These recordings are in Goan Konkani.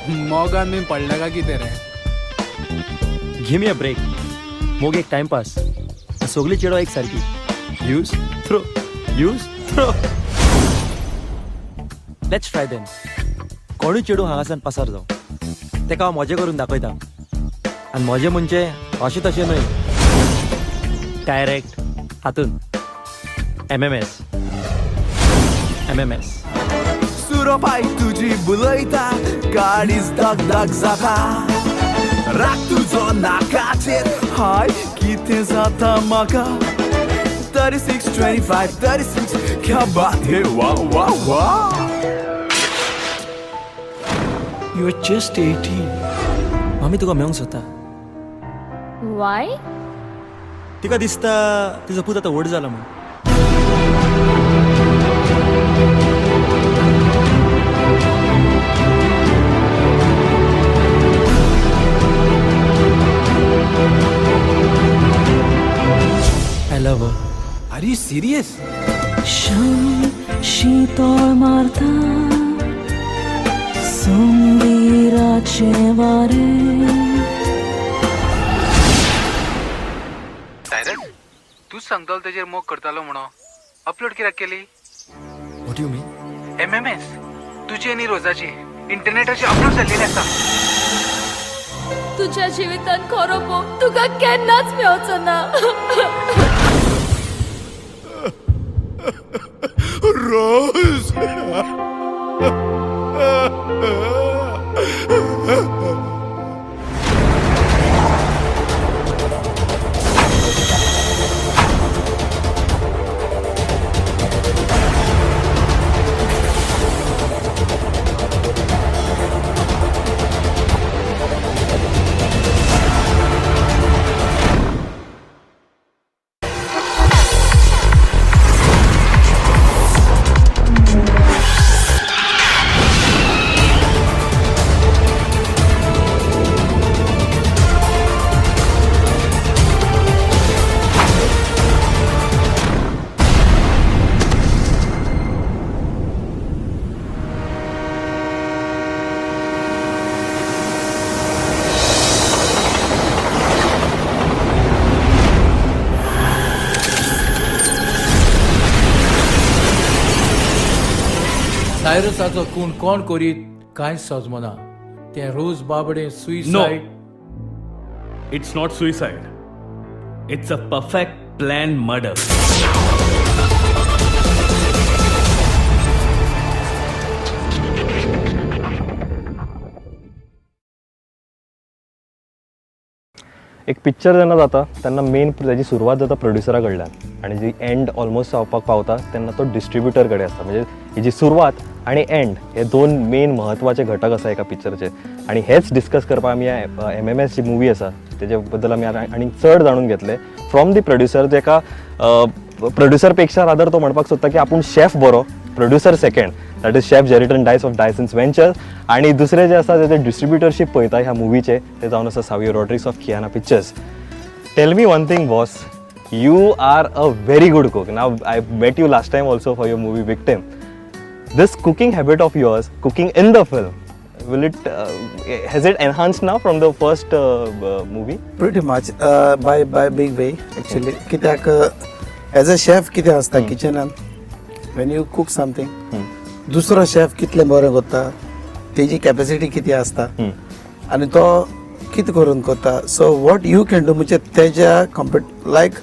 मोगान मी पडला का कितें रे? Give me a break. मोग एक टाइमपास. सगळी चेडवां एक सारकी. Use throw, use throw. Let's try them. कोणूय चेडूं हांगासान पासार जावं, तेका हांव मजा करून दाखयता. आनी मजा म्हणजे अशें तशें न्हय, डायरेक्ट हातून MMS MMS. सुरोपाय तुजी बुलयता, गाडीच धग धग जाता, राग तुजो नाकाचेर, हाय कितें जाता म्हाका. 36 25 36, क्या बात है, वा वा वा. You are just 18. मामी तुका मेळोंक सोदता. Why? तिका दिसता तिजो पूत आतां व्हड जाला म्हूण. I love her. Are you serious? शम शीतळ मारता, सुंदीराचें वारें. सायरस, तूच सांगतलो तेजेर मोग करतालो म्हणून अपलोड कित्याक केली? What you mean? MMS तुजी आनी रोजाची इंटरनेटाचेर अपलोड जाल्लेली आसा. तुझ्या जिवितान खरो मोग तुका केन्नाच मेवचो ना. रोज. सायरसाचो खून कोण करीत कांयच सजमना. तें रोज बाबडें suicide. It's not suicide. It's a perfect planned murder. एक पिक्चर जेन्ना जाता तेन्ना मेन ताजी सुरवात जाता प्रोड्युसरा कडल्यान आनी जी एंड ऑलमोस्ट जावपाक पावता तेन्ना तो डिस्ट्रिब्युटर कडेन आसता. म्हणजे हेजी सुरवात आनी एंड हे दोन मेन म्हत्वाचे घटक आसा एका पिक्चरचे. आनी हेच डिस्कस करपाक आमी MMS जी मुवी आसा तेजे बद्दल आमी आनी चड जाणून घेतले फ्रॉम the producer. जेका प्रोड्युसर पेक्षा रादर तो म्हणपाक सोदता की आपूण शेफ बरो, producer second, that is chef Jerriton Dias of Diasons Ventures. आनी दुसरे जे आसा ते डिस्ट्रिब्युटरशीप पळयता ह्या मुवीचे, ते जावन आसा Savio Rodrigues of Kiyana Pictures. Tell me one thing, boss. You are a very good cook. Now, I met you last time also for your movie Victim. This cooking habit of yours, cooking in the film, will it has it enhanced now from the first movie? Pretty much, by big way actually. कित्याक एज अ शेफ कितें आसता किचनान, when you cook something, दुसरो शेफ कितलें बरें करता, तेजी कॅपॅसिटी कितें आसता आनी तो कितें करून करता. So what you can do म्हणजे तेज्या कॉम्पिट लायक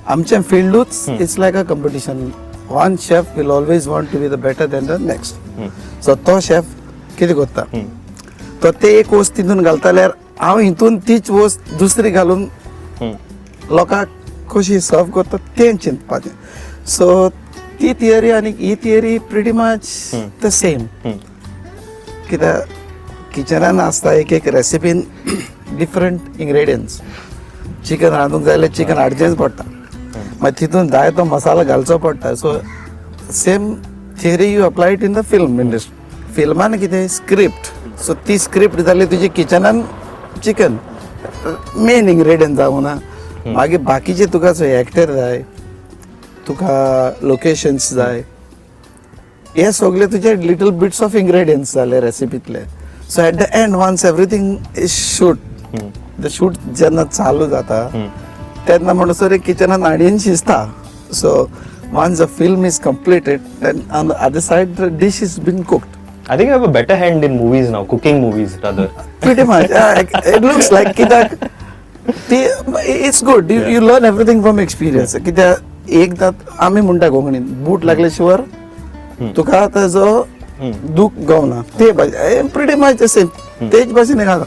आमच्या फिल्डूच it's like a competition. One chef will always want to be the better than the next. So तो शेफ कितें करता, तो ते एक वस्त तितून घालता जाल्यार हांव हितून तीच वस्त दुसरी घालून लोकांक कशी सर्व करता तें चिंतपाचें. सो ती थियरी आनी ही theory pretty much the same. कित्याक किचनान आसता एक एक रेसिपीन डिफरंट इंग्रेडियंट्स. चिकन रांदूंक जाय जाल्यार चिकन हाडचेंच पडटा, मागीर तितून जाय तो मसालो घालचो पडटा. So same theory you apply it in the film industry. फिल्मान कितें स्क्रिप्ट, सो ती स्क्रिप्ट जाली तुजी किचनान चिकन मेन इंग्रेडियंट जावं ना, मागीर बाकीचे तुका एक्टर जाय, तुका लोकेशन्स जाय, हे सगळे तुजे लिटल बिट्स ऑफ इंग्रेडियंट्स जाले रेसिपीतले. So at the end, once everything is shoot, the shoot जेन्ना चालू जाता तेन्ना म्हणसर किचनान हाडीन शिजता. So once the film is completed, then on the other side the dish is been cooked. I think you have a better hand in movies now, cooking movies rather. Pretty much. It looks like कित्याक ती it's good, you learn everything from experience. कित्याक एकदां आमी म्हणटा कोंकणीन बूट लागले शिवाय तुका ताजो दूख गावना. ते प्रिटी मच सेम तेच भाशेन आसा.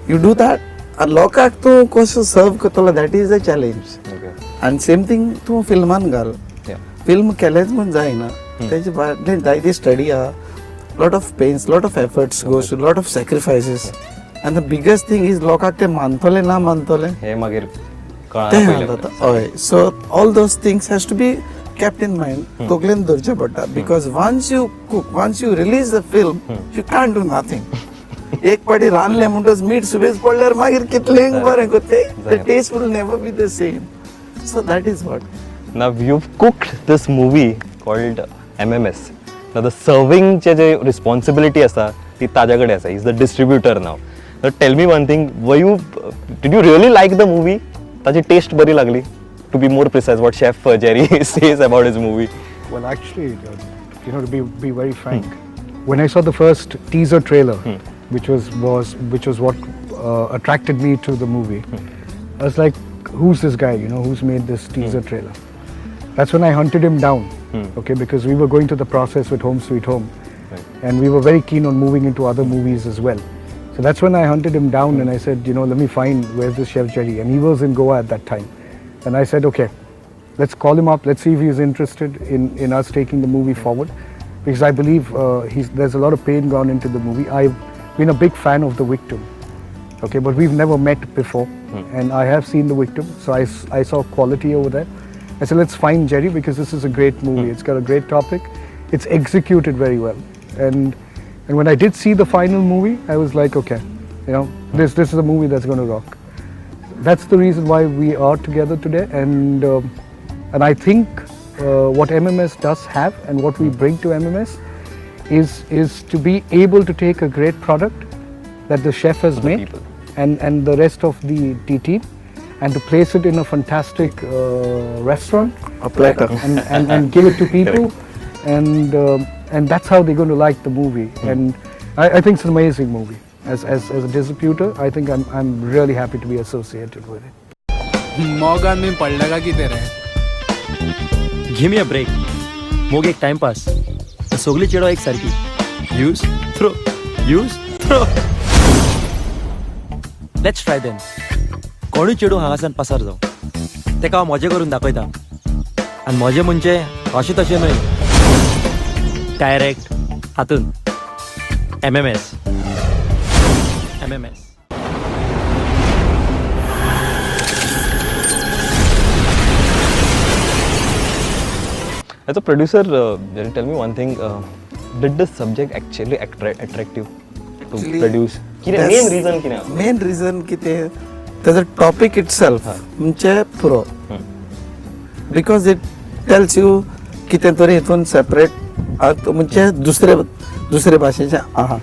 You do that आनी लोकांक तूं कसो सर्व करतलो, that is a challenge. आनी सेम थिंग तूं फिल्मान घाल. फिल्म केलेंच म्हूण जायना, तेजे फाटल्यान जायती स्टडी आहा, lot of pains, lot of efforts goes to, lot of sacrifices. And the biggest thing is लोकांक ते मानतले ना मानतले हे मागीर कळना तें पयलें. जाता. हय, so all those things has to be kept in mind, तकलेन धरचें पडटा, because once you cook, once you release the film, you can't do nothing. एक पाटी रांदलें म्हणटच मीठ सुबेज पडल्यार मागीर कितलें बरें करते, the taste will never be the same. So that is what. Now you've cooked this movie called MMS. Now the serving चे जे responsibility आसा ती ताज्या कडेन आसा. He's the distributor now. Now tell me one thing, were you did you really like the movie? ताची टेस्ट बरी लागली? To be more precise, what Chef Jerry says about his movie. Well, actually, to be very frank, when I saw the first teaser trailer, which was what attracted me to the movie, I was like, "Who's this guy? Who's made this teaser trailer?" That's when I hunted him down. Okay, because we were going through the process with Home Sweet Home, and we were very keen on moving into other movies as well. So that's when I hunted him down and I said, let me find where's this Chef Jerry, and he was in Goa at that time, and I said, okay, let's call him up. Let's see if he's interested in us taking the movie forward, because I believe there's a lot of pain gone into the movie. I've been a big fan of The Victim, okay, but we've never met before, and I have seen The Victim, so I saw quality over there. I said, let's find Jerry because this is a great movie. It's got a great topic. It's executed very well, and when I did see the final movie, I was like, okay, this is a movie that's going to rock. That's the reason why we are together today, and I think what MMS does have and what we bring to MMS is to be able to take a great product that the chef has made people. and the rest of the team, and to place it in a fantastic restaurant A platter. and give it to people, and that's how they're going to like the movie. And I think it's an amazing movie. As a distributor, I think I'm really happy to be associated with it. मोगान मी पडले का कितें रे? Give me a break. मोग एक टाइमपास. सगळी चेडवां एक सारकी. Use throw, use throw. Let's try then. कोणूय चेडूं हांगासान पासार जावं, तेका हांव मजा करून दाखयता. आनी मजा म्हणजे अशें तशें न्हय, डायरेक्ट हातून MMS MMS. As a producer, Jerry, tell me one thing. Did this subject actually attract you to Actually, produce? कितें that's- main reason कितें आसा? मेन रिजन कितें, ताजो टॉपीक it self म्हणजे पुरो, because it tells you कितें तरी हितून सेपरेट, म्हणजे दुसरे दुसरे भाशेचें आहा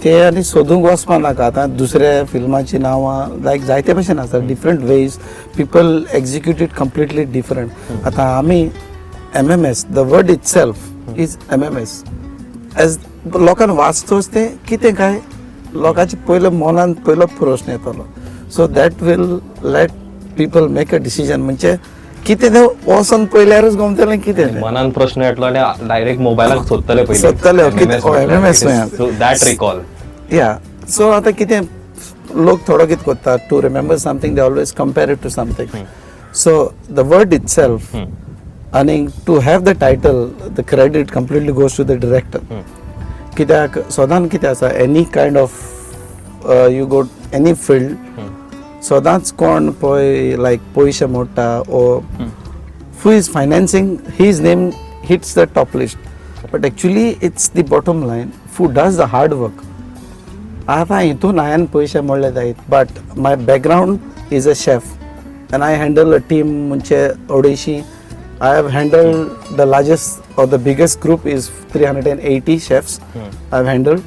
ते, आनी सोदूंक वचपा नाका. आतां दुसऱ्या फिल्माचीं नांवां लायक जायते भशेन आसा, different ways people execute it completely different. आतां आमी MMS, the word itself is MMS, as लोकांक वाचतोच तें कितें काय लोकांचे पयलो मनान पयलो प्रश्न येतलो. So that will let people make a decision, म्हणजे कितें तें वचोन पयल्यारूच गमतलें कितें तें. मनान प्रश्न येतलो आनी डायरेक्ट मोबायलाक सोदतले पयलीं. सोदतले, MMS म्हळ्यार. So that recall. या, सो आतां कितें लोक थोडो कितें करता, to remember something they always compare it to something. So the word itself आनी to have the title, the credit completely goes to the director. कित्याक सदांच कितें आसा, any kind of you go any field, सदांच कोण पळय लायक पयशे मोडटा ओ who is financing, his name hits the top list, but actually it's the bottom line who does the hard work. आतां हितून हांवें पयशे मोडले जायत, but my background is a chef and I handle a team. म्हणजे अडेचशी I have handle the largest or the biggest group is 380 chefs I have handle.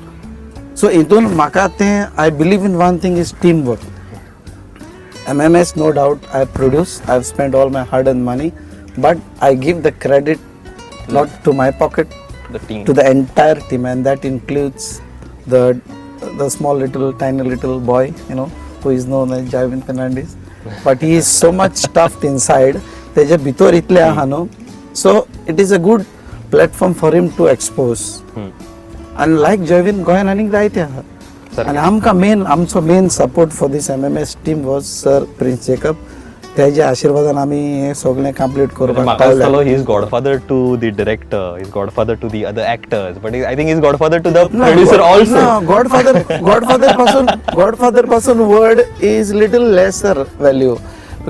So हितून म्हाका तें I believe in one thing is team work. MMS, no doubt, I produce, I have spend all my hard earned money, but I give the credit not to my pocket, the team, to the entire team, and that includes the small little tiny little boy, who is known as Jaiwin Fernandes, but he is so much stuffed inside. तेजे भितर इतले आहा न्हू, so it is a good platform for him to expose. आनी लायक जयवीन गोंयान आनीक जायते आहा. आनी आमकां मेन, आमचो main support for this MMS team was sir Prince Jacob. तेज्या आशिर्वादान आमी हें सगळें कंप्लीट करपाक म्हाका पावले. दिसतालो he is godfather to the director, he is godfather to the other actors, but I think he is godfather to the producer also. Godfather, godfather पासून word is little lesser value.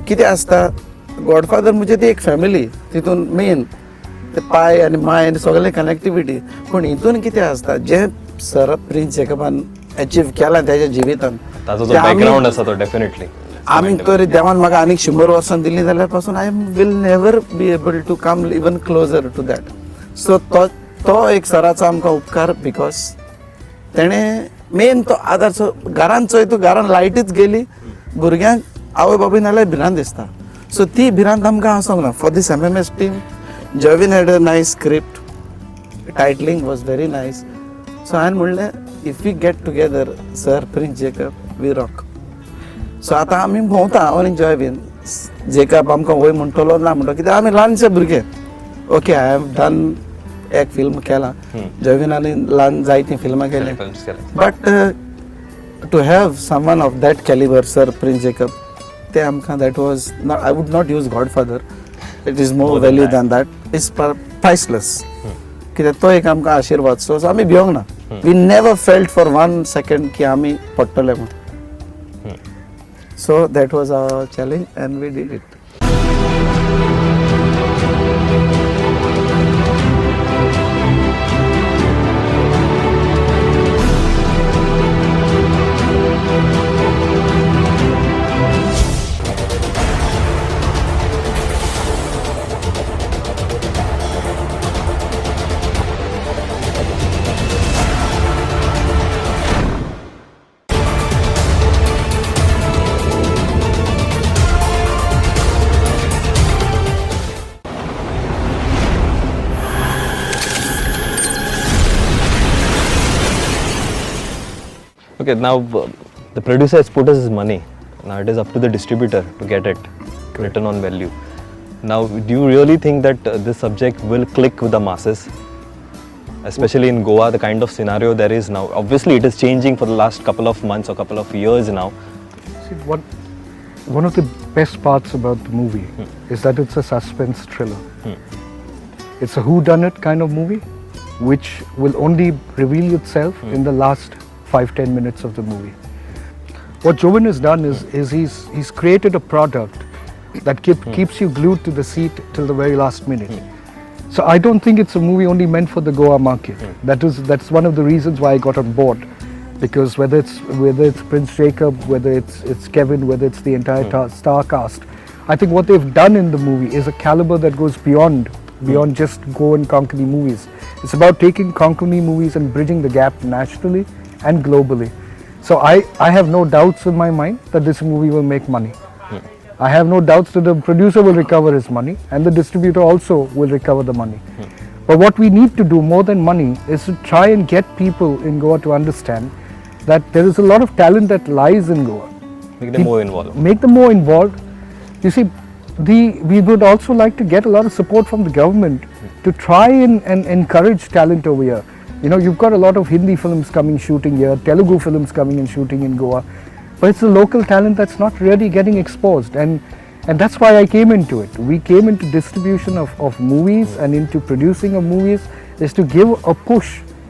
कितें आसता, गॉडफादर म्हणजे ती एक फॅमिली, तितून मेन ते पाय आनी माय आनी सगळे कनेक्टिविटी. पूण हितून कितें आसता, जें सर प्रिन्स जेकबान अचीव केलां तेज्या जिवितान, ताचो जो तें आमी- बॅकग्राऊंड आसा तो डेफिनेटली आमी तरी देवान म्हाका आनीक 100 वर्सां दिलीं जाल्यार पासून I will never be able to come even closer to that. So तो तो एक सराचो आमकां उपकार, because तेणें मेन तो आदार. सो घरान चोय तूं, घरान लायटीच गेली, भुरग्यांक आवय बापूय नाल्यार भिरांत दिसता. सो ती भिरांत आमकां आसूंक ना. For this MMS team, Jaiwin had a nice script, titling was very nice. So हांवें म्हणलें, if we get together, sir Prince Jacob, we rock. So आतां आमी भोंवता, हांव आनी जॉयवीन. जेकब आमकां वय म्हणटलो ना म्हणटलो, कित्याक आमी ल्हानशे भुरगे. ओके, I have done एक फिल्म केलां, जॉयवीनानी ल्हान जायतीं फिल्मां केलीं, फिल्म्स केले. But to have someone of that calibre, sir Prince Jacob, ते आमकां, that was not, I would not use godfather, it is more More than value that. Than that, is priceless. कित्याक तो एक आमकां आशिर्वाद. सो आमी भिवंक ना, we never felt for one second की आमी पडटले म्हूण. So that was our challenge and we did it. Okay, now the producer has put his money. Now it is up to the distributor to get it return on value. Now, do you really think that this subject will click with the masses? Especially in Goa, the kind of scenario there is now. Obviously, it is changing for the last couple of months or couple of years now. See, one of the best parts about the movie is that it's a suspense thriller. It's a whodunit kind of movie, which will only reveal itself in the last 5-10 minutes of the movie. What Jovin has done is he's created a product that keeps you glued to the seat till the very last minute. So I don't think it's a movie only meant for the Goa market. That's one of the reasons why I got on board, because whether it's Prince Jacob, whether it's Kevin, whether it's the entire star cast, I think what they've done in the movie is a caliber that goes beyond just Goan Konkani movies. It's about taking Konkani movies and bridging the gap nationally and globally. So I have no doubts in my mind that this movie will make money. I have no doubts that the producer will recover his money and the distributor also will recover the money. But what we need to do more than money is to try and get people in Goa to understand that there is a lot of talent that lies in Goa. Make them more involved. Make them more involved. You see, we would also like to get a lot of support from the government to try and encourage talent over here. You know, you've got a lot of Hindi films coming shooting here, Telugu films coming and shooting in Goa, but it's the local talent that's not really getting exposed, and that's why I came into it. We came into distribution of movies and into producing of movies is to give a push